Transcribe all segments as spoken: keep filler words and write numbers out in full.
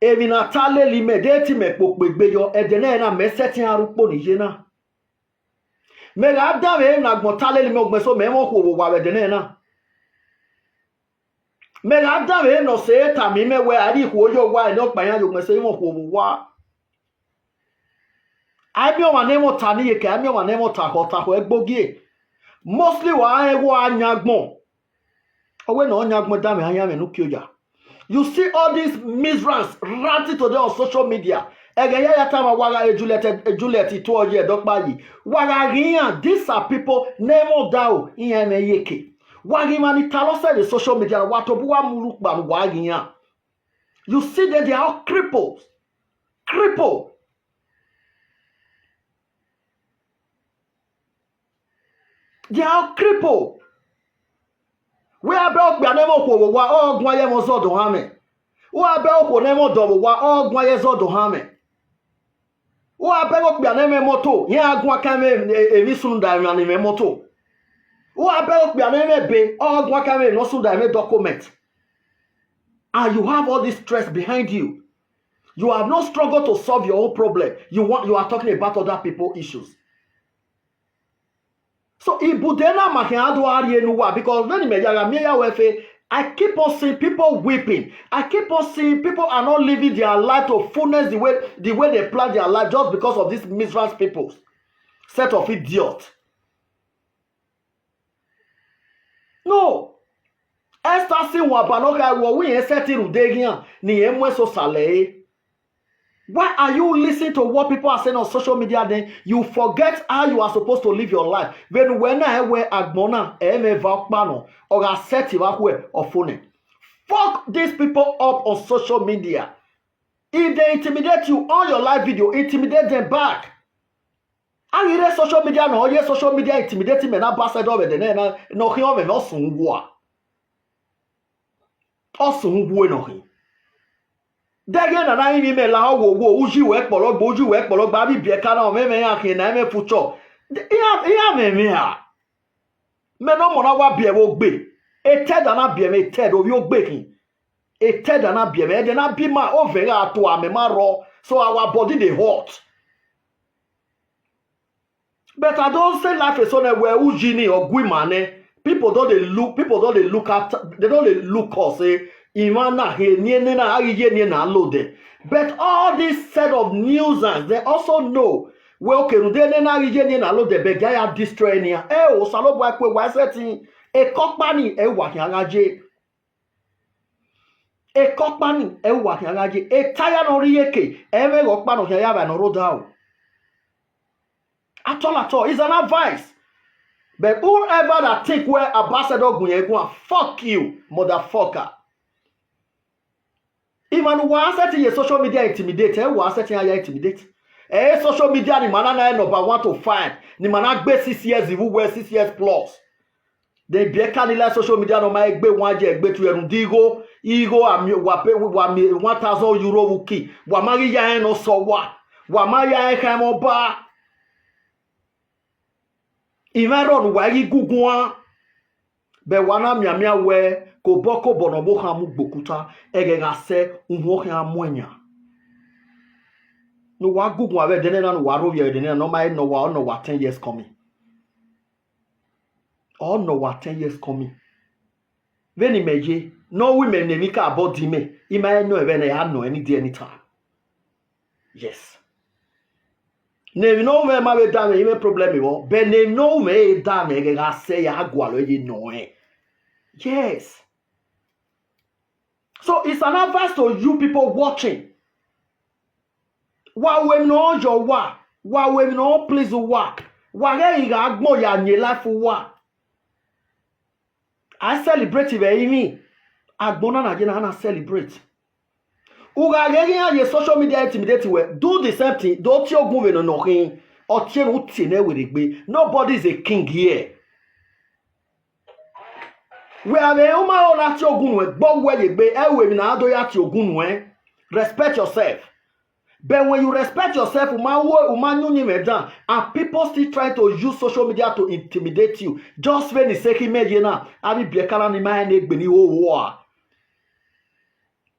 Emwi ne a ta lele imẹ, de te imẹ kpokpo egbe yọ, ẹdẹ nẹ na mẹ sẹtin a rre ukpo ni ye na. Mẹ gha danmwehọ emwi ne agbọn ta lele imẹ, ugbẹn eso mẹ mwẹ okhuo vbe owa vbe ẹdẹ nẹ na. Mẹ gha danmwehọ ne ọ sẹ tama imẹ wẹ a rhie ikhuo ye owa, ẹre ọkpa iran ye, ugbẹn eso mwẹ okhuo vbe owa. A i miẹn ọmwa ne mwẹ ọta ne iyeke, a i miẹn ọmwa ne mwẹ ọta khọ, ọta khọ ẹgbogie. Mostly wa rẹn wẹ a yan agbọn. Ọ wẹ ne ọ yan agbọn danmwehọ ayanmwẹ ne u ke oya. You see all these migrants ranting today on social media. Ẹghẹ ya ya tama wa gha Juliet, Juliet tuẹ ye ẹdọkpa yi. Wa gha ghi iran, these are people ne mwẹ ọdaro, iran mwẹ iyeke. Wa ghi emwa ni talọ sẹ vbe social media, wa tobọ uwa mu rhukpa ne uwa ghi iran. You see them, they are all cripples. Cripple. They are cripple. Wẹ a bẹ okpia ne mwẹ okhuo vbe owa, ọ guan ye ẹmwẹ ọzọdọ ọhanmwẹ. Wẹ a bẹ okhuo ne mwẹ ọdọ vbe owa, ọ guan ye ẹzọdọ ọhanmwẹ. Wẹ a bẹ okpia ne mwẹ moto, iran a guan kan emwi, emwi sunu da emwa ni mwẹ moto. Wẹ a bẹ okpia ne mwẹ ebe, ọ guan kan emwi ne ọ sunu da emwi document. And you have all this stress behind you. You have no struggle to solve your own problem. You want, you are talking about other people issues. So ibude na ma khian do a rhie ne uwa, because vbene imẹ ya gha miẹn ya wẹ fe, I keep on seeing people weeping. I keep on seeing people are not living their life to fullness the way, the way they plan their life just because of these miserable people. Set of idiot. No. Esther si wan ba ne ọ kha wẹ irẹn sẹtin rhunmwuda eghian ne irẹn mu eso salẹ ẹre. Why are you listening to what people are saying on social media then? You forget how you are supposed to live your life. Vbene uwẹ na rẹn wẹ agbọn na, ẹ i mwẹ eva ọkpa nọ, ọ gha sẹtin vbe akhuẹ, ọ fo nẹ. Fuck these people up on social media. If they intimidate you on your live video, intimidate them back. A ghi rre social media nọ, ọ ye social media intimidate mẹ ne Ambassador vbe ẹdẹ nẹ na, ne ọ khian ọmwẹ mwẹ, ọ sunu uwa. Ọ sunu uwu ne ọ khin. Dẹghe na na rinmwian imẹ lahọ wo wo, uyi wẹ kpọlọ gbe, uyi wẹ kpọlọ gbe, avbe ibiẹka na, ọmwẹ mwẹ iran khian na, ẹmwẹ future. Iran, iran mwẹ mwẹ a. Mẹ ne ọmọ na wa biẹ vbe ogbe. Etẹda na biẹ mwẹ, etẹda ovbi ogbe khin. Etẹda na biẹ mwẹ, ẹdẹ na bi ima, ovẹn gha tua, mẹ ma rrọọ. So our body dey hot. But I don say life eso nẹ wẹ uyi ni ọ gu ima nẹ. People don dey look, people don dey look at, they don dey look us say, emwa na khin, eni ene na, a ghi ye eni ena lodẹ. But all this set of nuisance, they also know wẹ, okay, rhunmwuda ene na ghi ye eni ena lodẹ, but a ya destroy eni a. Ẹ o, Osanobua kue wa sẹtin, ekọkpa ni ẹ wa khian gha ye. Ekọkpa ni ẹ wa khian gha ye. Etaya ne ọ rre iyeke, ẹ i mwẹ ghe ọkpa ne ọ khian ya vba ne ọ rre odaro. At all, at all. It's an advice. But whoever that think wẹ Ambassador gun yẹn guan, fuck you, motherfucker. Emwa ne uwa sẹtin ye social media intimidate, ẹ wa sẹtin a ya intimidate. Ẹ, social media ni ma na na number one to five, ni ma na gbe six years, even well, six years plus. Then ibiẹka ni la social media nọ ma gbe one year, gbe two year, rhunmwuda igho, igho, a miẹn, wa pay, wa miẹn one thousand euro vbe uki, wa ma ghi ya rẹn ne ọ sẹ uwa, wa ma ya rẹn kha ẹmwẹ ọba. Imẹ rrọọ ne uwa i ghi gu guan, bẹ wa na mianmian wẹ, kobọ kobọ ne ọvbokhan mu gbe okuta, ẹghẹ gha sẹ, uhunmwu ọ khian mu ẹyan. Ne uwa gu guan vbe ẹdẹ nẹ na, ne uwa rhovbiẹ vbe ẹdẹ nẹ na, ne ọ ma he nọ uwa, ọ nọ uwa ten years coming. Ọ nọ uwa ten years coming. Vbene imẹ ye, ne ọ ru imẹ ne emwi ka bọ di imẹ, I ma he nọ ẹmwẹ ne a nọ ẹn ni die ni ta. Yes. Ne emwi ne ọ ru mwẹ ma vbe danmwẹ, I mwẹ problem vbọ, but ne emwi ne ọ ru mwẹ he danmwẹ, ẹghẹ gha sẹ ya gualọ ye nọ ẹn. Yes. So it's an advice to you people watching. Wa ru emwi ne ọ yọ uwa, wa ru emwi ne ọ please uwa, wa ghẹ ghi gha gbọn ya yin life uwa. A celebrate vbe ẹrinmwi, agbọn na na ye na, a na celebrate. U gha ghẹ ghi iran ye social media intimidate wẹ, do the same thing, do tie ogun vbe nọ nọ khin, ọ tie ne u tie nẹ werriegbe. Nobody is a king here. Wẹ a vbe rẹn u ma ho na tie ogun nuẹn, gbe uwu ye egbe, ẹ ru emwi ne a do ya tie ogun nuẹn. Respect yourself. But when you respect yourself, u ma wo, u ma yin uyinmwẹ dan, and people still trying to use social media to intimidate you. Just vbene I sẹ khin mẹ ye na, avbe ibiẹka na ni ma rẹn ne egbe ni ho uwa.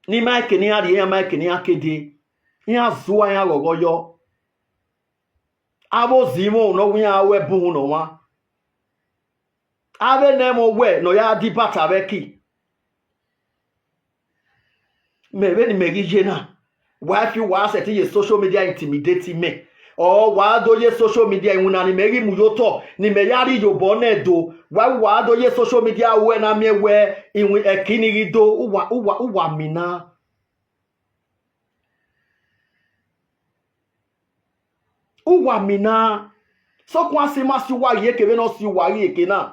Ne ima ke ne iran rhie, iran ma ke ne iran ke dee, iran zua iran ghọghọ yọ. Avbe ozinmwẹ ne ọ wẹ iran ru ẹbu uhunmwu ne ọmwa, avbe ne ẹmwẹ owẹ ne ọ ya debate vbe ẹki. Mẹ vbene imẹ ghi ye na, wa fi uwa sẹtin ye social media intimidate mẹ, ọ wa do ye social media iwinna ne imẹ ghi mu ye otọ ne imẹ ya rrie iyobọ nẹ do, wa wa do ye social media ruẹ na miẹn wẹ iwin ẹki ni ghi do, uwa uwa uwa mina. Uwa mina. Sokpan sẹ ima si uwa ghi eke vbene ọ si uwa ghi eke na.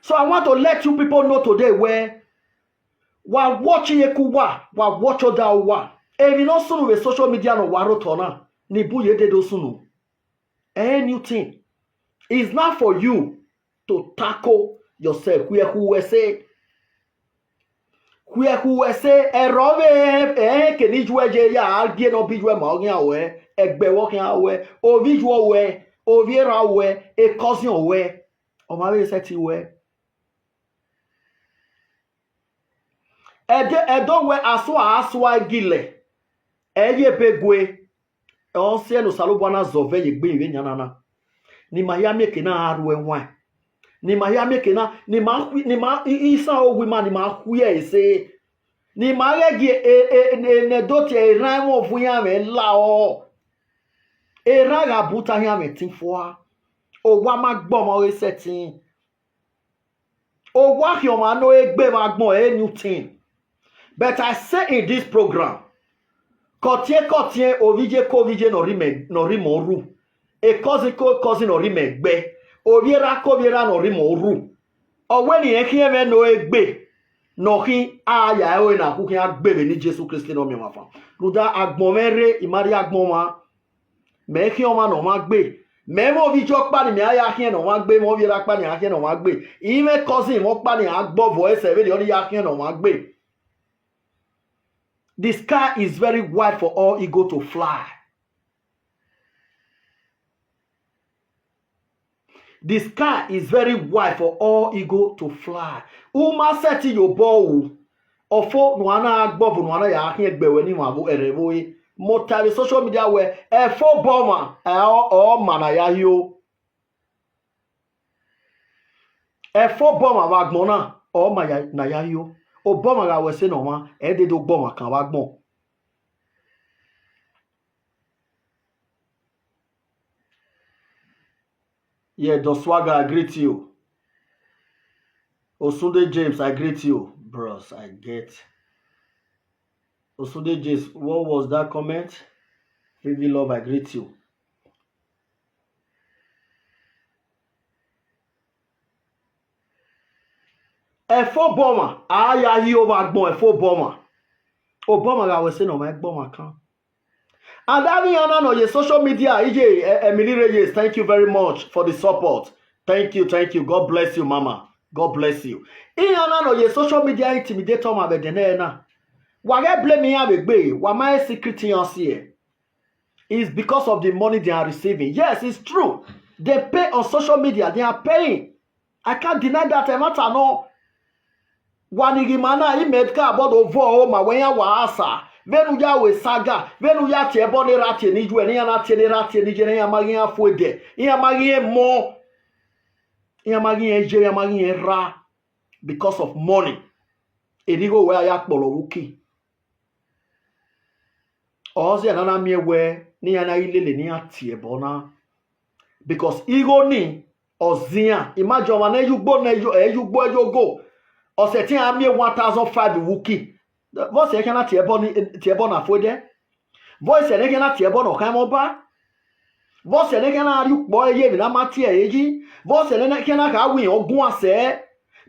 So I want to let you people know today where wa watch iyeke uwa, wa watch ọdaro uwa. Emwi ne ọ sunu vbe social media ne ọ wa rre otọ na, ni bun ye dede sunu. Anything is not for you to tackle yourself. Khuẹ khu ẹse. Khuẹ khu ẹse, ẹrọ vbe ẹnrẹn ke ne iyuẹ ye ya gie ne ọ bi iyuẹ ma ọ khian ruẹ, ẹgbẹe ruẹ ọ khian ruẹ, ovbi iyuẹ ruẹ, ovbi erha ruẹ, cousin ruẹ, ọmwa vbe sẹtin ruẹ. Ẹdẹ ẹdẹ wẹ asua asua gilẹ, ẹ ye ebe gue, ọ siẹ ne Osanobua na zọvẹ ye egbe vbe yan nana. Ne ima hia mieke na gha ru ẹwaẹn, ne ima hia mieke na, ne ima khui- ne ima i- isan owu ima ne ima khuiẹ ẹse, ne ima ghẹ gie e- e- e- ne do tie erhan ẹmwẹ ọvo iran mwẹ lao, erhan gha bu ta iran mwẹ tin fua, owa ma gbe ọmwa ọre sẹtin. Owa khian ọmwa ne ọ gbe vbe agbọn ẹre new thing. But I say in this program, kọtiẹn kọtiẹn, ovbi iye ke ovbi iye ne ọ rhie imẹ- ne ọ rhie imẹ ru, cousin ke cousin ne ọ rhie imẹ gbe, ovbi erha ke ovbi erha ne ọ rhie imẹ ru. Ọ wẹ ne irẹn khian ẹmwẹ ne ọ gbe ne ọ khin, a ya ẹre na khu khian gbe vbe ne Jesu Kristi ne ọ miẹn ọmwa fan. Rhunmwuda agbọn mwẹ rre, I ma rhie agbọn ọmwa. Mẹ i khian ọmwa ne ọmwa gbe. Mẹ i mwẹ ovbi iye ọkpa ne imẹ a ya khian ne ọmwa gbe, mẹ ovbi erha ọkpa ne a khian ne ọmwa gbe. I mwẹ cousin mwẹ ọkpa ne a gbe ọvọ ẹsẹ vberriọ ne I ya khian ne ọmwa gbe. The sky is very wide for all eagle to fly. The sky is very wide for all eagle to fly. U ma sẹtin ye obọ ru, ọfo ne uan na gbe ọvọ ne uan na ya khian gbe ẹre ne ima vbe ẹrẹ vbe ore. Mẹ ta vbe social media wẹ, ẹfo obọ ọmwa, ọ- ọ ma na ya hio. Ẹfo obọ ọmwa vbe agbọn na, ọ ma ya- na ya hio. Obọ ọmwa gha ru ẹse ne ọmwa, ẹ i dede obọ ọmwa kan vbe agbọn. Yeah, Don Swagger, I greet you. Osunde James, I greet you. Bros, I get. Osunde James, what was that comment? Vivi Love, I greet you. Ẹfo obọ ọmwa, a ya hio vbe agbọn ẹfo obọ ọmwa. Obọ ọmwa gha ru ẹse ne ọmwa, ẹgbẹ ọmwa kan. And avbe iran na nọ ye social media, iye, eh, Emily Reyes, thank you very much for the support. Thank you, thank you. God bless you, mama. God bless you. Iran na nọ ye social media intimidate ọmwa vbe ẹdẹnẹrẹ na. Wa ghẹ blame iran vbe egbe, wa ma rẹn secret iran si ẹre. It's because of the money they are receiving. Yes, it's true. They pay on social media. They are paying. I can't deny that. Ẹmwata nọ, wa ni ghi ma na, imẹ ka bọdọ vọ ọmwa wẹ iran wa asa. Vbene u ya ru saga, vbene u ya tie ẹbọ ne erha tie ne iye, ne iran na tie ne erha tie ne iye, ne iran ma ghi iran fu edẹ, iran ma ghi iran mọ, iran ma ghi iran ye, iran ma ghi iran ra because of money. Erha igho wẹ a ya kpọlọ vbe uki. Ọ zẹ na na miẹn wẹ ne iran na ghi lele ne iran tie ẹbọ na. Because igho ni, ọ zian, imagine ọmwa ne ẹ ye ugbo ne ẹ ye- ẹ ye ugbo ẹ ye ogo, ọ sẹtin a miẹn one thousand five vbe uki. Vbọsẹ ne khian na tie ẹbọ ni, tie ẹbọ na fu edẹ? Vbọsẹ ne khian na tie ẹbọ ne ọ khama ọba? Vbọsẹ ne khian na rhie ukpọ ye emwi ne a ma tie ẹre yi? Vbọsẹ ne khian na kha wẹ iran guan sẹ?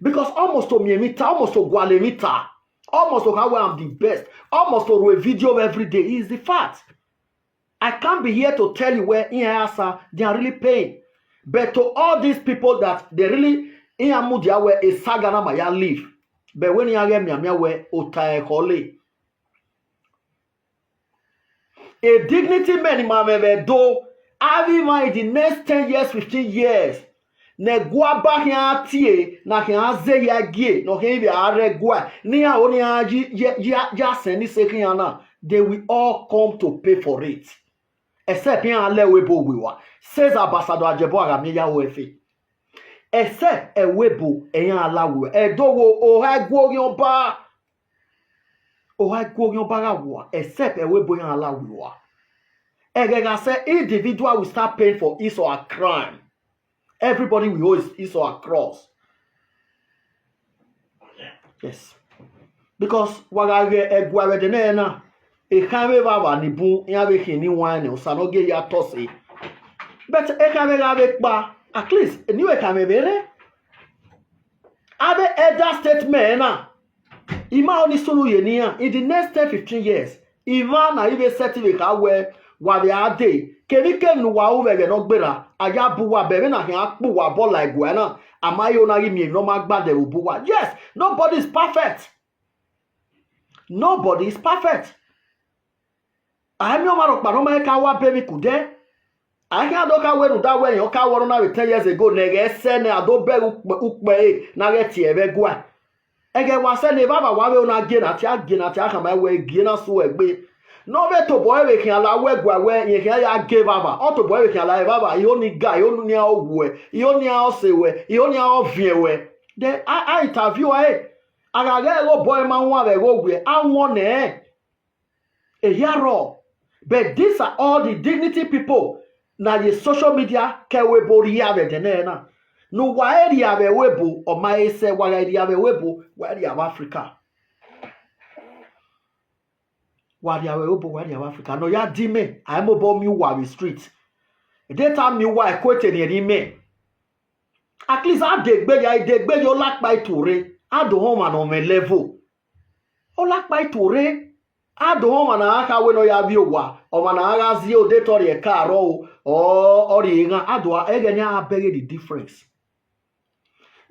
Because almost to miẹn emwi ta, almost to gualọ emwi ta, almost to kha wẹ I'm the best, almost to ru video every day is the fact. I can't be here to tell you where iran asa, they are really paying. But to all these people that they really, iran mudia wẹ e saga na ma ya live. But when iran ghẹ mianmian wẹ ota ẹre khọle. A dignity man in my do, having in the next ten years, fifteen years, ne ẹguae ba khian tie, ne a khian zẹ hia gie, ne ọ khian vbe a rre ẹguae, ne iran ho ne iran ya, ya, ya, ya sẹn ni se khian na, they will all come to pay for it. Except iran la ẹvbo ebo we ua. Seza Ambassador Ajebor a gha miẹn ya ru ẹfe. Except ẹvbo ebo iran la we ua. Ẹdẹ wo, oha ẹguoghian ọba. Oha ẹguoghian ọba gha we ua, except ẹvbo ebo iran la we ua. Ẹghẹ gha sẹ, individual will start paying for his or her crime. Everybody will hold his, his or her cross. Yes. Because wa gha ghe ẹguae vbe ẹdẹ nẹ na, ekhaẹmwẹ evbavba ni bun iran vbe khin ni wan nẹ, Osa ne ọ gie ya tọ sẹ. But ekhaẹmwẹ gha vbe kpa, at least, eni ekhaẹmwẹ vbe rre. Avbe elder statesmen na, I ma ho ni sunu ye ne iran, in the next ten, fifteen years, emwa na i vbe sẹtin vbe kha wẹ, wa vbe a dee, kevbe ikevbe ne uwa ru vbe ẹghẹ ne ọ gberra, a ya bu uwa, bẹghe vbene a khian kpe uwa obọ la ẹguae na, a ma i ho na ghi miẹn emwi ne ọ ma gba dẹ vbe obọ uwa. Yes, nobody is perfect. Nobody is perfect. A i miẹn ọmwa rhọkpa ne ọ ma he ka wa be emwi kudẹ. A i khian do kha wẹ rhunmwuda wẹ rẹn ọ ka wẹ ọna vbe ten years ago, ne ẹghẹ sẹ nẹ a do bẹghe ukpẹ, ukpẹ ẹre ne a ghẹ tie ẹvbo ẹguae. Ẹghẹ wa sẹ ne evbavba wa vbe na gie na, te a gie na, te a khama wẹ gie na su ẹgbe. Ne ọ vbe tobọ ẹre vbe khian la wẹ ẹguae wẹ rẹn khian ya gie evbavba, ọ tobọ ẹre vbe khian la evbavba, iho ni ga, iho ni a ọ wuẹ, iho ni a ọ sẹ wẹ, iho ni a ọ viẹn wẹ. Then a, a interview ẹre, a gha ghẹ ẹghẹ obọ ẹre ma wan vbe ẹghẹ owiẹ, a wọn nẹ. Ehia rrọọ. But these are all the dignity people na ye social media ke ẹvbo ebo rhia vbe ẹdẹ nẹ na. Ne uwa i rhia vbe ẹvbo ebo, ọ ma he sẹ, wa gha rhia vbe ẹvbo ebo, wa rhia vbe Africa. Wa rhia vbe ẹvbo ebo, wa rhia vbe Africa. Ne ọ ya di imẹ, a i mobọ miẹn uwa vbe street. Ẹdẹ te a miẹn uwa, ẹko te ne ẹre imẹ. At least a degbe ya, a degbe ya, ọ la kpa itu rre, a do họn ọmwa ne ọ mwẹ level. Ọ la kpa itu rre, a do họn ọmwa ne a kha wẹ ne ọ ya viọ owa, ọmwa ne a gha zie odẹ te ọ rhie ẹka rrọọ, ọ, ọ rhie eghan, a do, ẹghẹ ne a bẹghe the difference.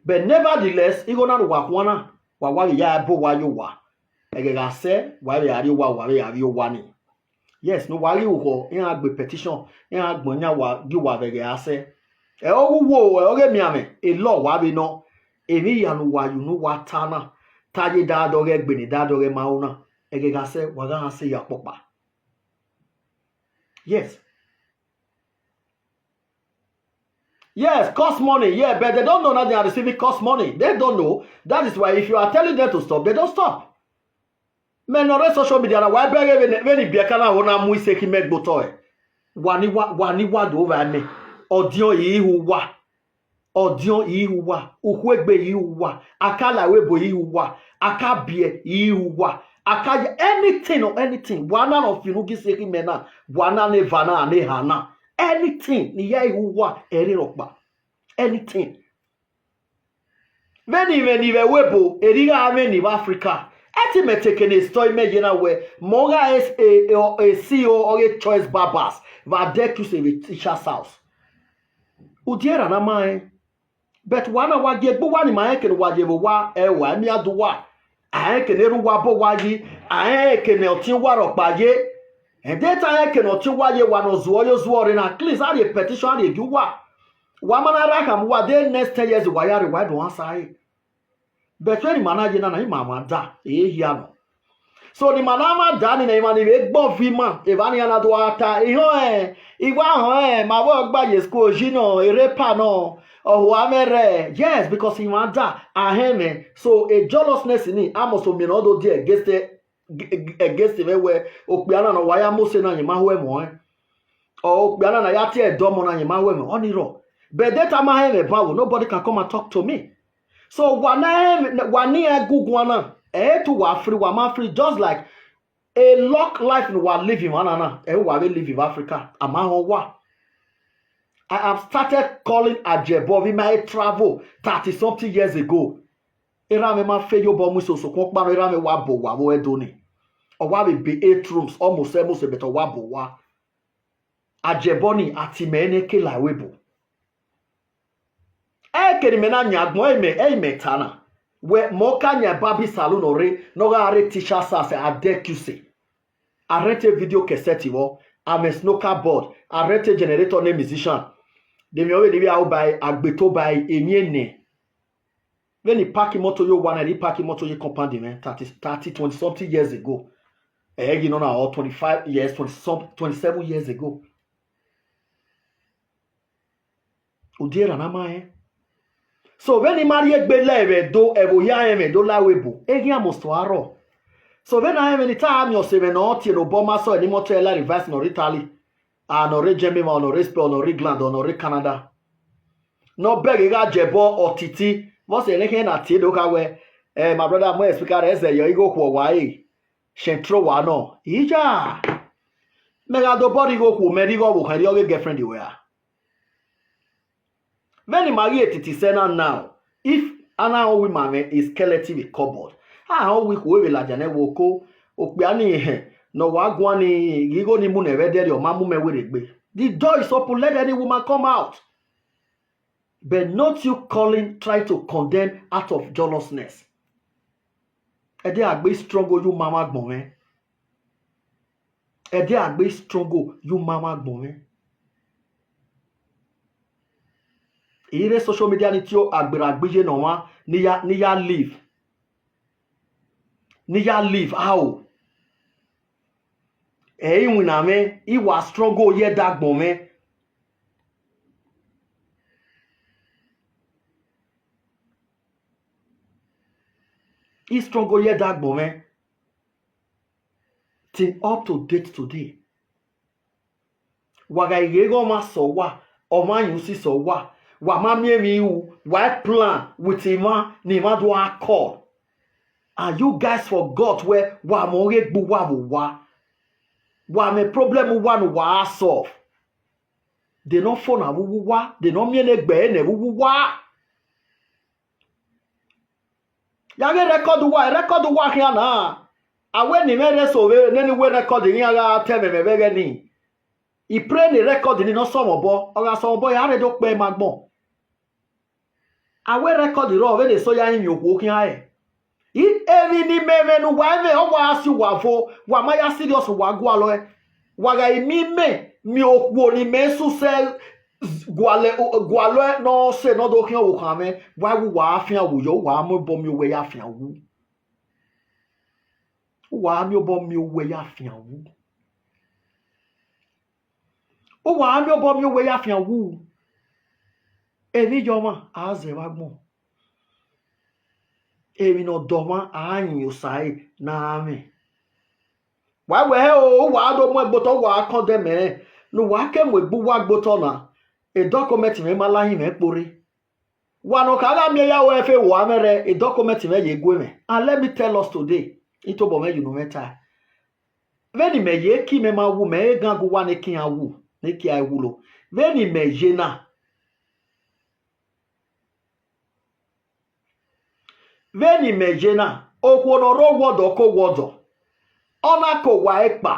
But nevertheless, igho na ne uwa khuan na, wa wa vbe ya ẹbo uwa ye owa. Ẹghẹ gha sẹ, wa vbe ya rrie owa, wa vbe ya rrie owa ni. Yes, ne uwa ghi ru khọ, iran gbe petition, iran gbọn yan uwa, gie uwa vbe ẹghẹ a sẹ. Ẹ ọ ghi wo, ẹ ọ ghe mianmwẹ, elọ wa vbe nọ. Emwi hia ne uwa ye unu uwa ta na, ta ye da dọghẹ gbe ne da dọghẹ ma ro na. Ẹghẹ gha sẹ, wa gha sẹ ya ọkpọkpa. Yes. Yes, cost money. Yeah, but they don't know that they are receiving cost money. They don't know. That is why if you are telling them to stop, they don't stop. Mẹ ne ọ rre social media na, wa bẹghe vbene, vbene ibiẹka na ho na mu isekhi mẹ gbe otọ ẹre. Wa ni wa, wa ni wa do vba mẹ. Ọdiọn ihi uwa. Ọdiọn ihi uwa. Ukhuegbe ihi uwa. A ka la ẹvbo ebo ihi uwa. A ka biẹ ihi uwa. A ka ya anything or anything. Wa na nọ fi unu ghi isekhi mẹ na. Wa na ne eva na, ne eha na. Anything ne I ya ihi uwa, ẹ i rre rhọkpa. Anything. Vbene I mwẹ ni vbe ẹvbo ebo, erha I gha mwẹ ni vbe Africa. Ẹ te mẹ te eke ne story mẹ ye na wẹ, mẹ ọ gha e, e, e, e C E O ọghe Choice Barbers vbe Adekusi vbe Teachers House. Udia erha na ma rẹn. But wa na wa gie egbe uwa ni ma rẹn eke ne uwa ye vbe owa, ẹ wa miẹn aduwa. A rẹn eke ne erha uwa bọ owa yi, a rẹn eke ne ọtiẹn uwa rhọkpa ye. Ẹdẹ te a rẹn eke ne ọtiẹn uwa ye, wa ne ọ zuọ ye ozuọ rre na, at least a rhie petition, a rhie gie uwa. Wa ma na rre akhama uwa, de next ten years wa ya rre, wa do answer ẹre. But vbene ima na ye na na, ima mwa da, e hia nọ. So ne ima na mwa da ni na, ima ni vbe gbe ọvọ ima, evba ne iran na do gha ta, ihọn ẹn, I wa họn ẹn, ma vbe gba ye school, oji nọ, raper nọ, ọ hua mwẹ rre. Yes, because ima da, a họn ẹmwẹ. So a jealousness ni, a must miẹn ne ọ do die against, against mwẹ wẹ, okpia na ne ọ wa ya mose na, rẹn ma ho ẹmwẹ ọnrẹn. Ọ okpia na na ya tie ẹdẹ ọmọ na, rẹn ma ho ẹmwẹ, ọnii rrọọ. But de te a ma họn ẹmwẹ ban wo, nobody can come and talk to me. So wa na, wa ne iran gu guan na, ẹ i te uwa free, wa ma free, just like a long life ne uwa live emwa na na, ẹ i wa vbe live vbe Africa, a ma họn uwa. I have started calling Ajebor vbe ima travel thirty something years ago. Erha mwẹ ma fe ye obọ mu isoso, sokpan ọkpa nọ, erha mwẹ wa bọ owa vbe Ẹdo ni. Ọ wa vbe be eight rooms, almost, almost, but ọ wa bọ owa. Ajebor ni, a tie mẹ ne ke la ẹvbo ebo. Eke ne imẹ na yan agbọn, ẹ i mẹ, ẹ i mẹ ta na. Wẹ, mẹ ọ ka yan barber salon nọ rre, ne ọ gha rre Teachers House, Adekusi. A rent video cassette vbọ, a mwẹ snooker board, a rent generator ne musician. De emwi ọvbehe ne I vbe aro ba ẹre, agbe to ba ẹre, emwi enẹ. Vbene I park imọto ye owa na, I park imọto ye compound mwẹ thirty, thirty, twenty something years ago. Ẹ i ghi nọ na, or twenty-five years, twenty some, twenty-seven years ago. Udi erha na ma rẹn. So vbene I ma rhie egbe la ẹvbo Ẹdo, ẹvbo hia rẹn mwẹ do la ẹvbo ebo, eghian must wa rrọọ. So vbene a rẹn mwẹ ne I ta miẹn ọse mwẹ ne ọ tie ne obọ ma sẹ ọre ne imọto ẹre la revise ne ọ rre Italy, a ne ọ rre Germany, ọ ne ọ rre Spain, ọ ne ọ rre England, ọ ne ọ rre Canada. Ne ọ bẹghe gha je ẹbọ ọtiti, vbe ọ sẹ ne khian na tie do kha wẹ, eh, my brother, mu speaker rẹ zẹ yọ, igho okhuo wa re, central wa nọ. Ija, mẹ gha dobọ rhie igho okhuo mẹ, rhie igho ọvbokhan, rhie ọghe girlfriend wẹ ra? Vbene I ma ghi titi sẹ na now, if a na họn uwu ima mwẹ is collective a cupboard, a họn uwu ikhuo vbe ladian ẹvbo oko, okpia ni hẹn ne ọ wa guan ni ghe igho ni mu nẹ vbe ẹdẹrriọ, ọ ma mu mẹ werriegbe. The door is open, let any woman come out. But not you calling, try to condemn out of jealousness. Ẹdẹ agbe struggle ye uma mwa agbọn mwẹ. Ẹdẹ agbe struggle ye uma mwa agbọn mwẹ. I rre social media ni tio agberra gbe iye ne ọmwa ni ya, ni ya live. Ne I ya live aro. Ẹ i re iwinna mwẹ, I wa struggle ye ẹdẹ agbọn mwẹ. I struggle ye ẹdẹ agbọn mwẹ till up to date today. Wa gha ghe ighe ọmwa sẹ owa, ọmwa yin usi sẹ owa, wa ma miẹn emwi ru, wa i plan with emwa ne emwa do a call. And you guys forgot wẹ wa mwẹ ọghe egbe uwa vbe owa. Wa mwẹ problem uwa ne uwa a solve. De ne ọ fo na vbe uwu uwa, de ne ọ miẹn ne egbe ẹre nẹ vbe uwu uwa. Ya ghe record uwa, record uwa khian na. A wẹ ne imẹ rre eso vbe nene wẹ record iran gha ta ẹmwẹ mwẹ vbe ẹghẹ nii. I pray ne record ni ne ọ sọmọ obọ, ọ gha sọmọ obọ, ya rre do kpẹ ma agbọn. A wẹ record rrọọ vbene eso ya rinmwian okhuo khian rẹn. I, emwi ne imẹ mwẹ ne uwa mwẹ, ọ wa si uwa vo, wa ma ya serious, wa gualọ ẹe. Wa gha miẹn imẹ miẹn okhuo ne imẹ susẹ gualọ, gualọ ẹe ne ọ sẹ ne ọ do khian ọvbokhan mwẹ, wa wu, wa fian wu yọ, wa mu obọ miẹn owẹ ya fian wu. Uwa miẹn obọ miẹn owẹ ya fian wu. Uwa miẹn obọ miẹn owẹ ya fian wu. Emwi ye ọmwa a zẹ vbe agbọn. Emwi ne ọ dọ ọmwa a yin osa ẹre ne a mwẹ. Wa wẹ hẹ o, uwa do mu ẹgbe otọ, uwa condemn ẹre, ne uwa ke mu egbe uwa gbe otọ na, e document mwẹ ma la hin mwẹ kporre. Wa ne ọ kha gha miẹn ya ru ẹfe, wa mwẹ rẹ, e document mwẹ ye gue mwẹ. And let me tell us today, I tobọ mwẹ ye unu mwẹ tae. Vbene imẹ ye, eke imẹ ma wu, mẹ i gan gu uwa ne eke iran wu, ne eke iran wu lo. Vbene imẹ ye na, vbene imẹ ye na, okhuo ne ọ rre owọdọ ke owọdọ, ọ na ke owa ẹkpa,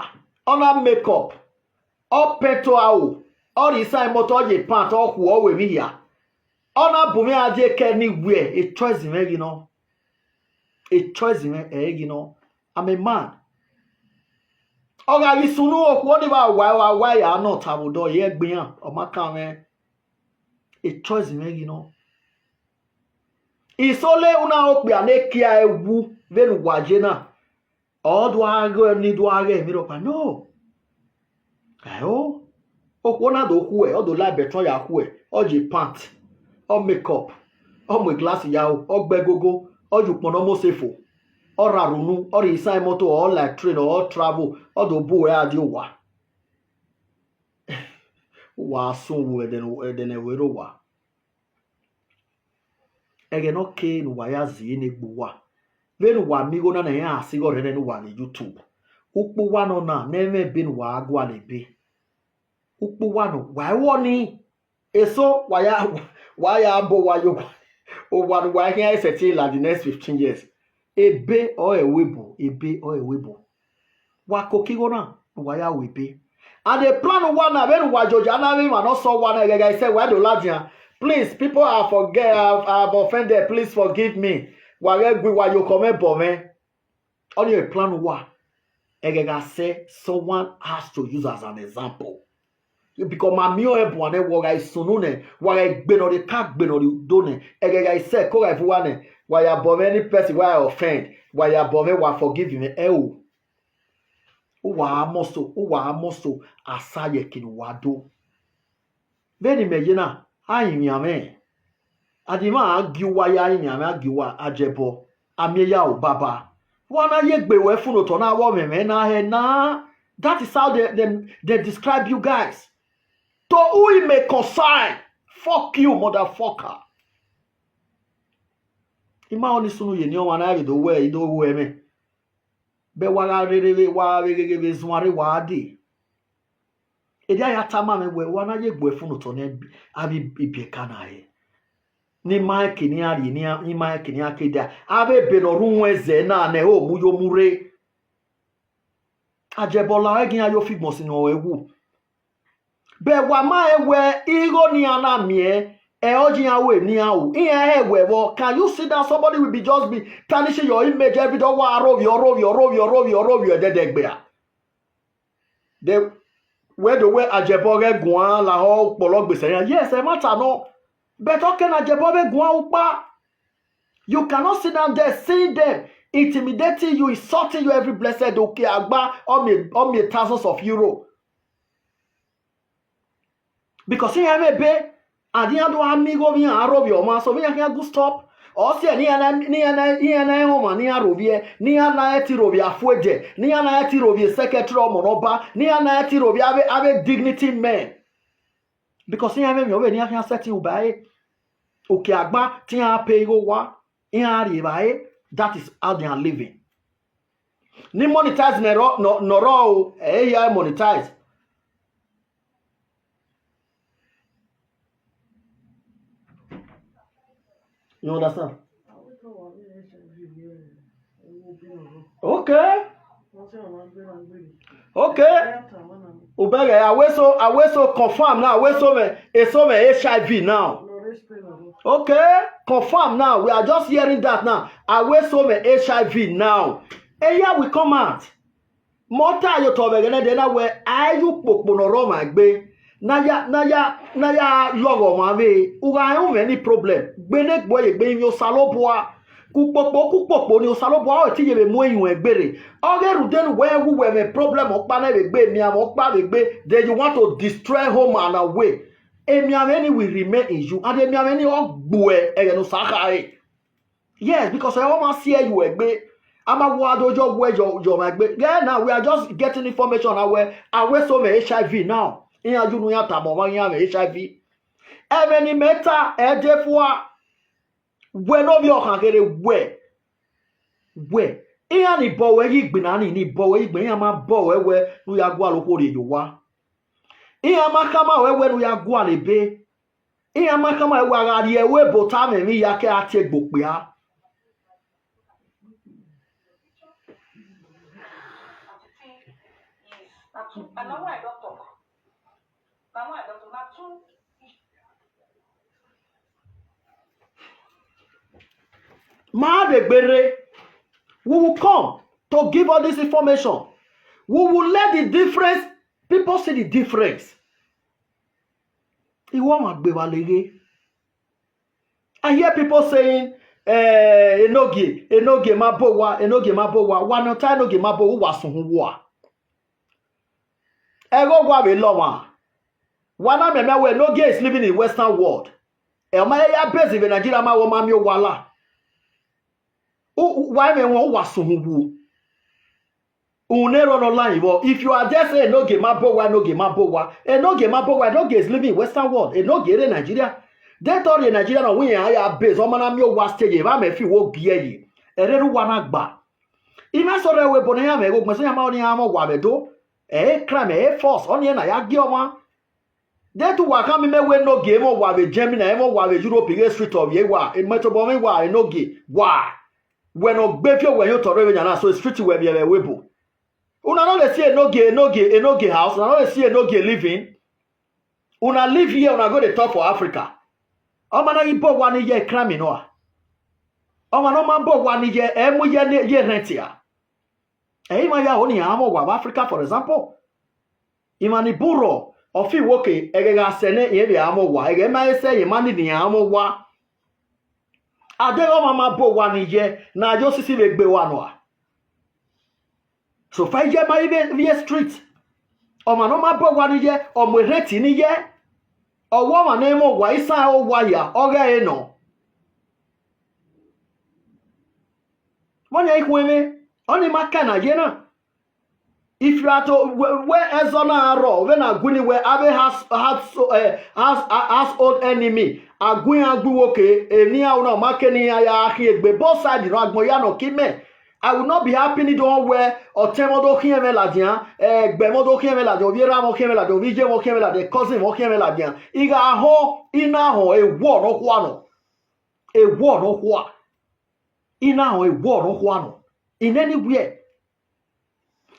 ọ na make up, ọ pẹnto aro, ọ rhie isan imọto, ọ ye pant, ọ khuo, ọ ru emwi hia, ọ na bu mwẹ a die ke ne I wiẹ, e choice mwẹ ghi nọ. E choice mwẹ ẹ i ghi nọ. I'm a man. Ọ gha ghi sunu, okhuo ni vbe wa wa wa ya nọ ta vbe odọ ye ẹgbẹe iran, ọ ma kan mwẹ. E choice mwẹ ghi nọ. Isọle una okpia ne kia ẹwu vbene uwa ye na, ọ do a ghẹ ni do a ghẹ emwi rhọkpa, no. Ẹo, okhuo na do khuẹ, ọ do la ẹbẹtọn ya khuẹ, ọ ye pant, ọ make up, ọ mu glass ya ro, ọ gbe ẹgogo, ọ ye ukpọn ne ọ mose fo, ọ rha rhunmwuda, ọ rhie isan imọto, ọ la train, ọ travel, ọ do bu uwẹ a die owa. Uwa sun wu ẹdẹ ne, ẹdẹ ne ẹvbo rre owa. Ẹghẹ ne ọ kere ne uwa ya zi ne egbe uwa. Vbene uwa miẹn igho na ne iran a sighe ọrhẹrhẹ ne uwa vbe YouTube. Ukpo uwa nọ na, ne ẹmwẹ ebe ne uwa gualọ ebe. Ukpo uwa nọ, wa i wọ ni. Eso, wa ya, wa ya bọ, wa yo, owa ne uwa khian sẹtin la the next fifteen years. Ebe ọre ẹvbo ebo, ebe ọre ẹvbo ebo. Wa koko igho na, wa ya ru ebe. And the plan uwa na, vbene uwa joja na, vbe emwa ne ọ sẹ owa na, ẹghẹghẹ isẹ wa do ladian. Please, people, I forget, I have, I have offended. Please forgive me. Wa ghẹ gu, wa ye okọ mwẹ bọ mwẹ. Ọnii plan uwa. Ẹghẹghẹ sẹ, someone has to use as an example. Because ma miẹn ọnrẹn buan nẹ, wẹ ọ gha sunu nẹ, wa gha gbe ne ọ rhie ka gbe ne ọ rhie udo nẹ, ẹghẹ gha sẹ ko gha vu uwa nẹ, wa ya bọ mwẹ any person wa offend, wa ya bọ mwẹ, wa forgive mwẹ, ẹo. Uwa a must, uwa a must asa ye ẹki ne uwa do. Vbene imẹ ye na, a rinmwian mwẹ. Adimwa a gie uwa ya rinmwian mwẹ, a gie uwa ajẹbọ, a miẹn ya ru baba. Wa na ye egbe wẹ funu otọ na, vbe ọmwẹmwẹ na hẹ na. That is how they, they, they describe you guys. To who it may concern, fuck you, motherfucker. I ma ọni sunu ye ne ọmwa na vbe do wẹ, I do wẹ mwẹ. Bẹ wa gha rherhe vbe, wa vbe gheghe vbe zuan rre, wa dee. Erriọ a ya tama mwẹ wẹ, wa na ye egbe funu otọ nẹ, avbe ibiẹka na hẹ. Ne I ma rẹn eke ne iran rhie, ne iran, I ma rẹn eke ne iran ke dia. Avbe ebe ne ọ rre uwẹn zẹ na nẹ, ho mu yo mu rre. Ajẹbọ la ẹre iran yo fi gbọn sin ne ọ wu. Bẹ wa ma rẹn wẹ igho ne iran na miẹn, ẹ ọ ye iran ru ne iran ru. Iran hẹ wẹ vbọ. Can you see that somebody will be just be tarnishing your image every day? Ọ wa rhovbiẹ, ọ rhovbiẹ, ọ rhovbiẹ, ọ rhovbiẹ, ọ rhovbiẹ ẹdẹdẹgbẹra. De wẹ do wẹ ajẹbọ ghẹ guan lahọ ukpọlọ gbese iran. Yes, ẹmwata nọ. But ọ ke ne ajẹbọ vbe guan ukpa. You cannot sit down there seeing them intimidating you, insulting you every blessed day. Uki agba, ọ miẹn, ọ miẹn thousands of euro. Because iran mwẹ ebe, and iran do gha miẹn igho vbe iran rhovbiẹ ọmwa, so vbe iran khian gu stop. Ọ siẹ ne iran na, ne iran na, iran na rẹn ọmwa ne iran rhovbiẹ, ne iran na rẹn te rhovbiẹ afuẹdẹ, ne iran na rẹn te rhovbiẹ secretary ọmọ ne ọba, ne iran na rẹn te rhovbiẹ avbe, avbe dignity men. Because iran mwẹ emwi ọ vbe ne iran khian sẹtin ru ba ẹre. Uki agba te iran pay igho owa, iran rhie evbare, that is how they are living. Ne monetize ne ọ rrọọ o, ẹ i hia monetize. You understand? Okay. Okay. Ubẹghe, Aweso, Aweso confirm now. Aweso mẹ, eso mẹ H I V now. Okay, confirm now. We are just hearing that now. Aweso mẹ H I V now. Eya will come out. Mẹ ọ ta ye otọ vbe ẹghẹ nẹdẹ na wẹ a i ye ukpokpo ne ọ rre ọmwa egbe, ne a ya, ne a ya, ne a ya lọghọ ọmwa vbe, u gha rẹn umwẹ ni problem. Gbe ne egbe ye egbe, ivbi Osanobua. Ke ukpokpo, ke ukpokpo ni Osanobua ọre te ye vbe mu eyuẹn egbe rre. Ọ ghe rhunmwuda ne uwẹ rẹn wẹ uwẹ mwẹ problem ọkpa nẹ vbe egbe, emianmwẹ ọkpa vbe egbe, then you want to destroy home and away. Emianmwẹ ni will remain in you, and emianmwẹ ni ọ gbuẹ ẹghẹ ne Osa khare. Yes, because ẹ ọmwa si ẹe yu egbe, a ma wa do yọ wẹ yọ, yọ ọmwa egbe. Yeah, now we are just getting information now wẹ Aweso mẹ H I V now. Iran yu unu iran tama ọmwa iran mwẹ H I V. Ẹmwẹ ne imẹ ta, ẹ de fua. Wẹ ne ovbi ọkhan kherhe wẹ, wẹ, iran ni bọ ruẹ ye igbinna ni, ni bọ ruẹ ye igbinna, iran ma bọ ruẹ wẹ ne u ya gualọ okhuo rhie ye owa. Iran ma khama ruẹ wẹ ne u ya gualọ ebe. Iran ma khama ruẹ wẹ a gha rhie ẹvbo ebo ta mwẹ emwi ya ke a tie egbe okpia. Ma degbe rre, we will come to give all this information. We will let the difference, people see the difference. Iwọ ma gbe vba leghe. I hear people saying, eh, Enogie, Enogie ma bo wa, Enogie ma bo wa. Wa ne ọ ta Enogie ma bo, uwa sunu uwa. Ẹghẹ owa vbe lọ ọmwa. Wa na mianmian wẹ Enogie is living in Western world. Ẹ, ọ ma ya base vbe Nigeria ma wẹ ọ ma miẹn owa la. U, u, wa mwẹ wọn, uwa sunu uwu. Unu erha nọ la vbọ. If you are there say Enogie ma bo wa, Enogie ma bo wa. Enogie ma bo wa, Enogie is living in Western world. Enogie rre Nigeria. De te ọ rrie Nigeria nọ, wẹ iran ya base, ọ ma na miẹn owa stay ye, vbe amẹ fi wo gie yi. Ẹrerre uwa na gba. I ma sẹ ọrhẹ wẹ ebo ne iran mwẹ igho gbẹn, sẹ iran ma ọnii iran mwẹ owa vbe Ẹdo. Ẹ i crime, ẹ i force, ọnii na ya gie ọmwa. De te uwa khama mẹ wẹ Enogie mwẹ owa vbe Germany, mwẹ owa vbe Europe, ighe street ọ vbiẹ wa, imẹ tobọ mwẹ wa, Enogie, wa. Wẹ ne ọ gbe fi owẹ hin otọ rre vbe yan na, so street wẹ vbiẹ vbe ẹvbo ebo. Una no dey see Enogie, Enogie, Enogie house, una no dey see Enogie living. Una live here, una go dey talk for Africa. Ọmwa na ghi bọ owa ni ye crime nọ a? Ọmwa ne ọ ma bọ owa ni ye, ẹ mu ye ne, ye rent a? Ẹ i ma ya ho ne iran mwẹ owa vbe Africa, for example. Emwa ni bun rrọọ, Ọ fi wo ke ẹghẹ gha sẹ nẹ, irẹn vbe a mwẹ owa, ẹghẹ ma he sẹ, irẹn ma need iran mwẹ owa. A deghẹ ọmwa ma bọ owa ni ye, ne a ye osisi vbe gbe owa nọ a. So far, iye ma i vbe vbiẹ street. Ọmwa ne ọ ma bọ owa ni ye, ọ mu erhẹn tie ni ye. Ọ wẹ ọmwa ne ẹ i mwẹ owa, isan ẹre owa hia, ọ ghe ẹre nọ. Vbọnia ikhuẹnmwẹ, ọnii ma ka na ye na. If you are to, wẹ, wẹ ẹzọ na rrọọ, vbene a gu ni wẹ avbe house, house, eh, house, household enemy, a gu iran gbe uwu oke, eni iran na ọ ma ke ne iran ya khian egbe, both side nọ, agbọn hia nọ ke imẹ. I will not be happy ni do họn wẹ ọtẹn mwẹ do khian mwẹ ladian, eh, ẹgbẹ mwẹ do khian mwẹ ladian, ovbi erha mwẹ khian mwẹ ladian, ovbi iye mwẹ khian mwẹ ladian, cousin mwẹ khian mwẹ ladian. I gha họn, I na họn ewọ ne ọ khua nọ. Ewọ ne ọ khua. I na họn ewọ ne ọ khua nọ. In anywhere.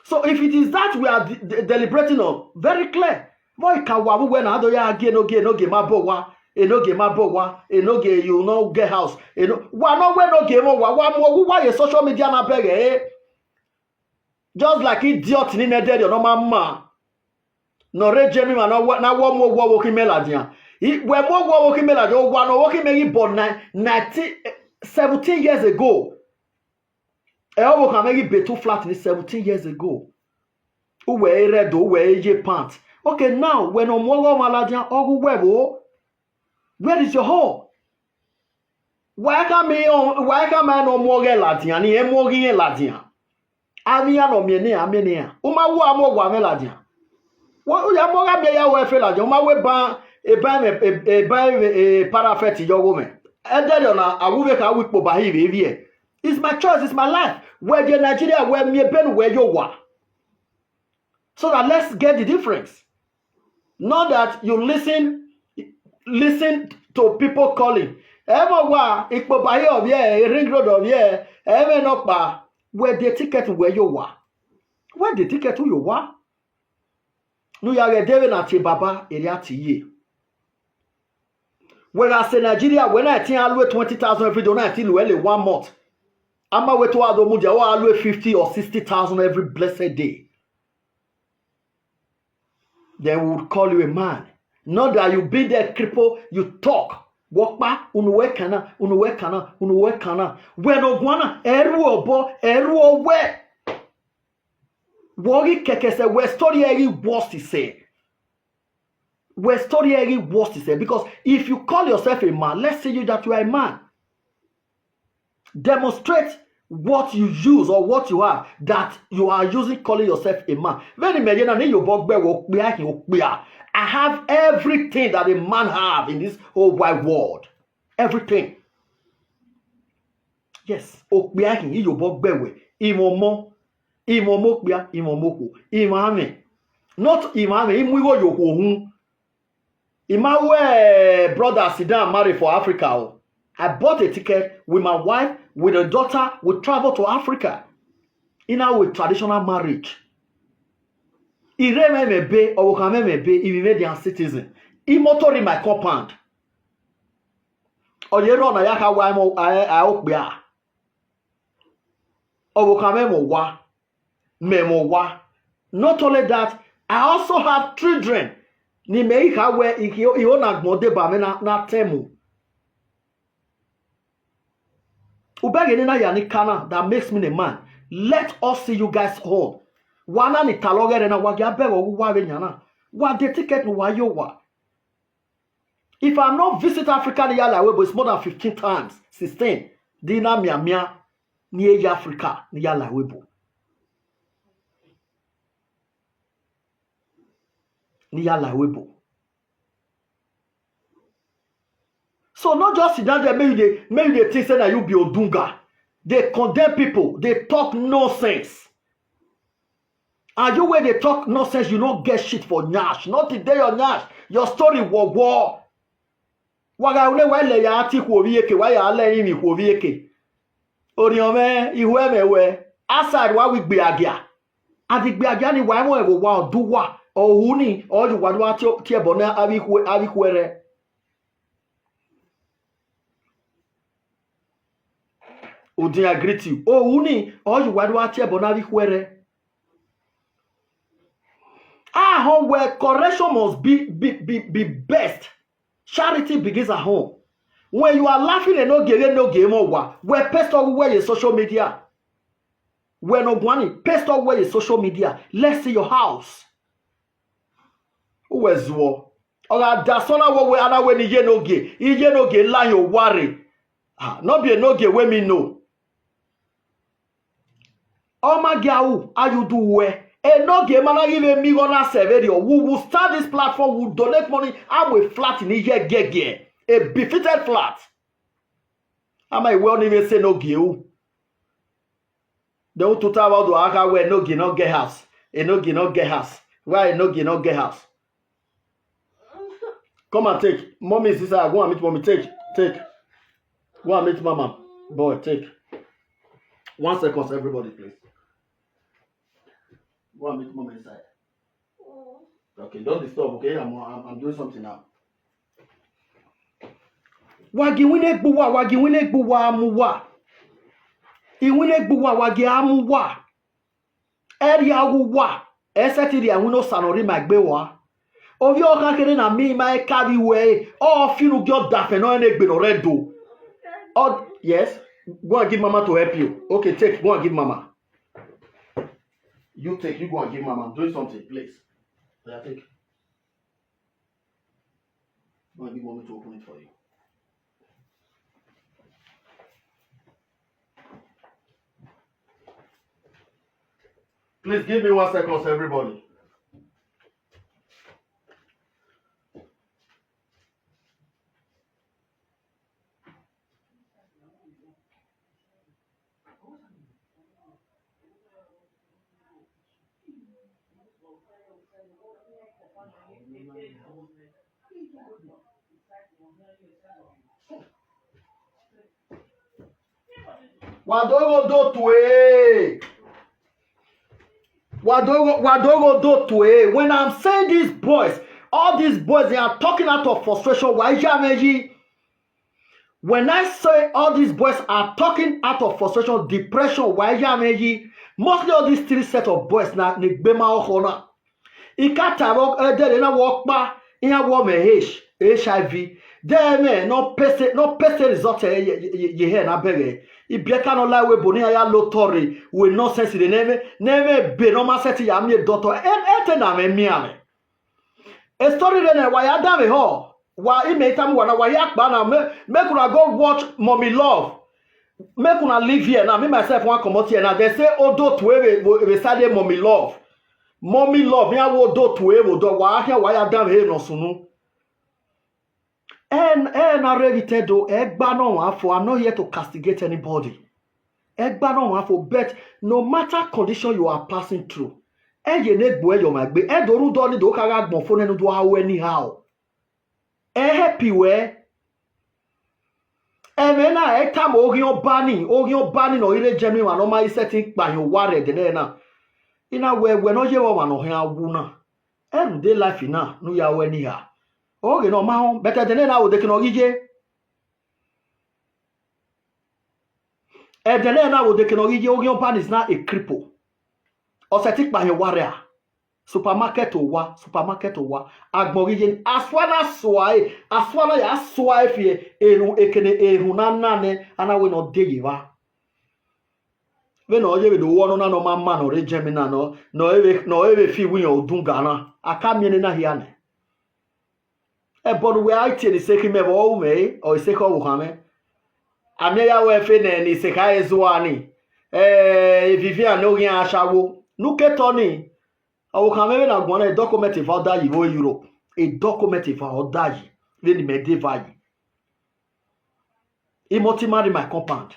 So if it is that we are de-, de-, deliberating on, very clear. Vbọ I ka wa vbe uwẹ na, a do ya gie enogie, enogie ma bọ owa, enogie ma bọ owa, enogie you no get house, eno-, wa ne ọ wẹ enogie mwẹ owa, wa mu owa uwa ye social media na bẹghe ẹre. Just like idiot ni nẹ dẹrriọ ne ọ ma ma, ne ọ rre Germany, ne ọ wa, ne a wa mu owa ọvbokhan imẹ ladian. I, wẹ mu owa ọvbokhan imẹ ladian, owa ne ọvbokhan imẹ ghi bọ ni-, nineteen, seventeen years ago. Ẹ ọvbokhan mwẹ ghi be two flat ni seventeen years ago. Uwẹ i rre Ẹdo, uwẹ i ye pant. Okay, now, wẹ ne ọ mu ọghọ ọmwa ladian, ọ ghe uwẹ vbo? Where is your home? Wa i khama, wa i khama ne ọ mu ọghọ ladian, ne irẹn mu ọghọ irẹn ladian. Avbe iran ne ọ miẹn ne iran, a miẹn ne iran. U ma wu a mu owa mwẹ ladian. Wẹ, u ya mu ọghọ miẹn ya ru ẹfe ladian, u ma wu eban, eban, eban, e, parafẹt ye ọghe mwẹ. Ẹdẹrriọ na, a wu vbe kha wu ikpoba hi vbe vbiẹ. It's my choice, it's my life. Wẹ ye Nigeria, wẹ miẹn ebe ne uwẹ ye owa. So that let's get the difference. Not that you listen, listen to people calling. Ẹ mwẹ owa, ikpoba hi ọ vbiẹ, ring road ọ vbiẹ, ẹ mwẹ nọkpa, wẹ de ticket wẹ ye owa. Wẹ de ticket u ye owa. Ne u ya ghẹ de vbene a tie baba, erriọ a tie iye. Wẹ gha sẹ Nigeria, wẹ na ẹtin a lue twenty thousand every day, ọ na ẹtin lue le one month. A ma wẹ te u gha do mudia, u gha lue fifty or sixty thousand every blessed day. Then we would call you a man. Not that you be there cripple, you talk. Wẹ ọkpa, unu wẹ kan na, unu wẹ kan na, unu wẹ kan na. Wẹ ne ọ guan na, ẹ ru obọ, ẹ ru owẹ. Wẹ ọ ghi kẹkẹ sẹ, wẹ story ẹ ghi worse sẹ. Wẹ story ẹ ghi worse sẹ, because if you call yourself a man, let's see you that you are a man. Demonstrate what you use or what you have that you are using calling yourself a man. Vbene imẹ ye na, ne iyobọ gbe wẹ okpia khin okpia. I have everything that a man have in this whole wide world. Everything. Yes, okpia khin, iyobọ gbe wẹ, imwẹ ọmọ, imwẹ ọmọ okpia, imwẹ ọmọ okhuo, imwẹ amwẹ. Not imwẹ amwẹ, I mu igho ye okhuo uhunmwu. I ma wẹ brother sit down marry for Africa o. I bought a ticket with my wife, with a daughter, we travel to Africa. I na ru traditional marriage. I rre mwẹ mwẹ ebe, ọvbokhan mwẹ mwẹ ebe, I vbe mwẹ dia citizen. I motor in my compound. Ọ ye rrọọ ne a ya kha wa ẹmwẹ a, a okpia. Ọvbokhan mwẹ mwẹ owa, mẹ mwẹ owa. Not only that, I also have children. Ne imẹ i kha wẹ ikhi, iho na gbọn deba mwẹ na, na tẹn mu. Ubẹghe ne na ya ni ka na, that makes me a man. Let us see you guys home. Wa na ni talọ ọghẹrẹ na, wa gia bẹghe ọghe uwa vbe yan na. Wa de ticket ne uwa ye owa. If I no visit Africa ne I ya la ẹvbo ebo, it's more than fifteen times, sixteen, de I na mianmian ne I ye Africa ne I ya la ẹvbo ebo. Ne I ya la ẹvbo ebo. So no just sit down there, make you dey, make you dey think say na you be Odunga. Dey condemn people, dey talk nonsense. And you wey dey talk nonsense, you no get shit for nyash. Nothing dey your nyash. Your story wowo. Wa gha rhunmwuda, wa lẹ ya te ikhuo vbe iyeke, wa ya lẹ rinmwian ikhuo vbe iyeke. Orhiọn mwẹ, I hu ẹmwẹ wẹ, outside wa wi igbiagia. And igbiagia ni wa i mwẹ vbe owa, ọ do uwa, ọ ru ni, ọ ye uwa do gha tie, tie ẹbọ ne avbe ikhuẹ, avbe ikhuẹrhẹ. Odin, I greet you. Ọ ru ni, ọ ye uwa do gha tie ẹbọ ne avbe ikhuẹrhẹ. A Home where correction must be, be, be, be best. Charity begins at home. When you are laughing Enogie, Enogie mọ wa, wẹ post ọghe uwẹ ye social media. Wẹ ne ọ guan ni, post ọghe uwẹ ye social media. Let's see your house. Uwẹ zuọ. Ọ gha da asọn na wẹ, wẹ, a na wẹ ne Iyenogie, Iyenogie la hin owa rre. Ah, no be Enogie wey me know. Ọ ma gia ru, a ye udu ruẹ. Enogie ma na ghi vbe miẹn igho na sẹ vberriọ. We will start this platform, we will donate money, a we flat ni ye giẹgiẹ. A befitted flat. A ma wẹ ọnii vbe sẹ Enogie ru. Then u tota vbe ọdọ a kha wẹ Enogie no get house. Enogie no get house. Why Enogie no get house? Come and take. Mommy is inside. Go and meet mommy. Take. Take. Go and meet mama. Boy, take. One second, everybody, please. Go and meet mommy inside. Okay, don't disturb, okay? I'm, I'm, I'm doing something now. Wa gie iwinna egbe uwa, wa gie iwinna egbe uwa mu uwa. Iwinna egbe uwa, wa gie a mu uwa. Ẹ rhie ghe uwa, ẹ sẹtin rhie iwinna Osa ne ọ rre ima egbe rua. Ovbi ọkhan kherhe na miẹn ima ẹka vbe iwẹ ẹre, ọ fi unu gie ọdafẹn ne ọ rẹn egbe ne ọ rre Ẹdo. Ọ, yes, go and give mama to help you. Okay, take, go and give mama. You take, you go and give mama. I'm doing something, please. Yeah, take. Go and give mommy to open it for you. Please give me one second, everybody. Wa do ghe odo tue. Wa do ghe, wa do ghe odo tue. When I'm saying these boys, all these boys, they are talking out of frustration. Wa ya mwẹ yi. When I say all these boys are talking out of frustration, depression, wa ya mwẹ yi. Mostly all these three set of boys na ne egbe ma ọkhọ na. I ka ta vbe ẹdẹrriọ na wẹ ọkpa, iran wẹ ọ mwẹ H, H I V. De ẹmwẹ ne ọ pese, ne ọ pese result ẹre ye, ye, ye, ye hẹ na bẹghe. Ibiẹka ne ọ la ẹvbo ebo ne iran ya la otọ rre, wẹ nonsense rre ne ẹmwẹ, ne ẹmwẹ ebe ne ọ ma sẹtin ya miẹn doctor. Ẹ, ẹ te na mwẹ miẹn amwẹ. E story rre nẹ, wa ya danmwehọ, wa imẹ i tama uwa na, wa ya kpa na, make, make una go watch Mommy Love. Make una leave here now. Me myself wan comot here now. They say odo tue vbe, vbe side Mommy Love. Mommy Love, iran wẹ odo tue vbe odọ, wa khian wa ya danmwehọ ne ọ sunu. Ẹ, ẹ na rre vbe te do, ẹgba ne ọmwa fo, I'm not here to castigate anybody. Ẹgba ne ọmwa fo, but no matter condition you are passing through, ẹ ye ne egbe uẹ ye ọmwa egbe, ẹ do rhunmwuda ọnii do kha gha gbọn fo nẹ ne u do gha ru anyhow. Ẹ help wẹ. Ẹmwẹ na ẹ tama oghian ọba ni, oghian ọba ni ne ọ ghi rre Germany, emwa ne ọ ma i sẹtin kpa hin owa rre ẹdẹ nẹ na. I na wẹ, wẹ ne ọ ye vbe ọmwa ne ọ khian wu na. Everyday life na ne u ya ru ẹre ni ha. Oghe ne ọ ma họn, but ẹdẹ nẹ na vbe odeke ne ọ ghi ye. Ẹdẹ nẹ na vbe odeke ne ọ ghi ye, oghian ọba ni is now a cripple. Ọ sẹtin kpa hin owa rre a. Supermarket owa, supermarket owa. Agbọn ghi ye, asua na sua ẹre, asua na ya sua ẹre fi erhunmwu, ekene erhunmwu na na nẹ, a na wẹ ne ọ de ye evba. Vbene ọ ye vbe do ru ọnọna ne ọ ma ma ne ọ rre Germany na, ne ọ, ne ọ vbe, ne ọ vbe fi iwu yan odunga na, a ka miẹn nena hia nẹ. Ẹbọ ne uwẹ a tie ne isekhi mẹ vbe ọ ru mwẹ re, ọ isekhi ọvbokhan mwẹ. A miẹn ya wẹ fe nẹ ne isekha ẹre zua ni, eh, Vivian ne oghian ashawo. Ne u ke tọ ni, ọvbokhan mwẹ vbene a guan na, e document eva ọ da yi vbe Europe. E document eva ọ da yi, vbene imẹ de eva yi. I must marry my compound.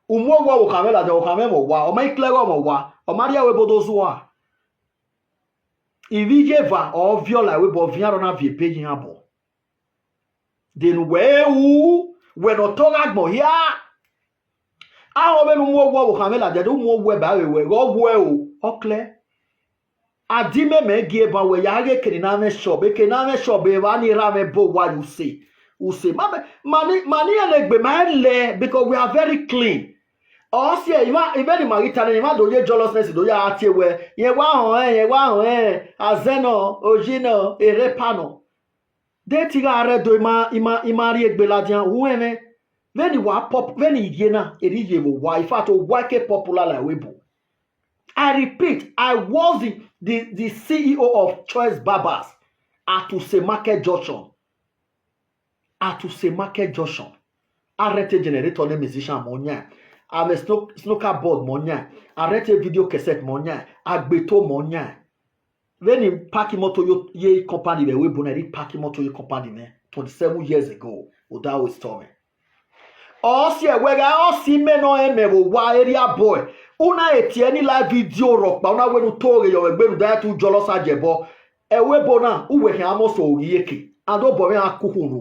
U mu owa ọvbokhan mwẹ ladian, ọvbokhan mwẹ mwẹ owa, ọ ma i kle ẹghẹ mwẹ owa, ọ ma rhie ẹvbo ebo do zua. Ivbi iye eva ọ viọ la ẹvbo ebo, ọ viẹn arọ na viọ ebe ye iran obọ. De ne uwẹ ru, wẹ ne ọ tọ gha gbọn hia. Ahọn vbene u mu owa ọvbokhan mwẹ ladian, de u mu owa ẹba vbe wẹ, ghe ọ wuẹ o, ọ klẹ. A di mẹmẹ gie ban wẹ ya ghe ekene ne a mwẹ shop, ekene ne a mwẹ shop evba ni erha mwẹ bo wa ye use. Use. Ma, ma ni, ma ni rẹn egbe ma lẹ, because we are very clean. Ọ si ẹe, ima, vbene ima ghi ta nẹ, ima do ye jealousness do ya tie wẹ, rẹn wa họn ẹn, rẹn wa họn ẹn, azẹn nọ, oyi nọ, erha epa nọ. De te I gha rre Ẹdo, ima, ima, ima rrie egbe ladian, u rẹn mwẹ. Vbene wa pop, vbene I ye na, erha I ye vbe owa, in fact, owa ke popular like Ẹvbo. I repeat, I was the, the, the C E O of Choice Barbers at Use Market Junction. At Use Market Junction. A rent a generator ne musician mẹ ọ yan. A mwẹ snook-, snooker board mẹ ọ yan. A rent a video cassette mẹ ọ yan. A gbe eto mẹ ọ yan. Vbene I park imoto yo, ye company vbe Ẹvbo na, I park imoto ye company mwẹ twenty-seven years ago. Odaro store mwẹ. Ọ si ẹe wẹ gha, ọ si mẹ nọ rẹn mẹ vbe owa area boy. U na e tie any live video rhọkpa, u na wẹ ne u to ghe yọ vbe egbe ne u direct u jealous a jẹ ẹbọ. Ẹvbo ebo na, uwẹ khian must ghi eke, and obọ mwẹ a ku ukhunmwu ne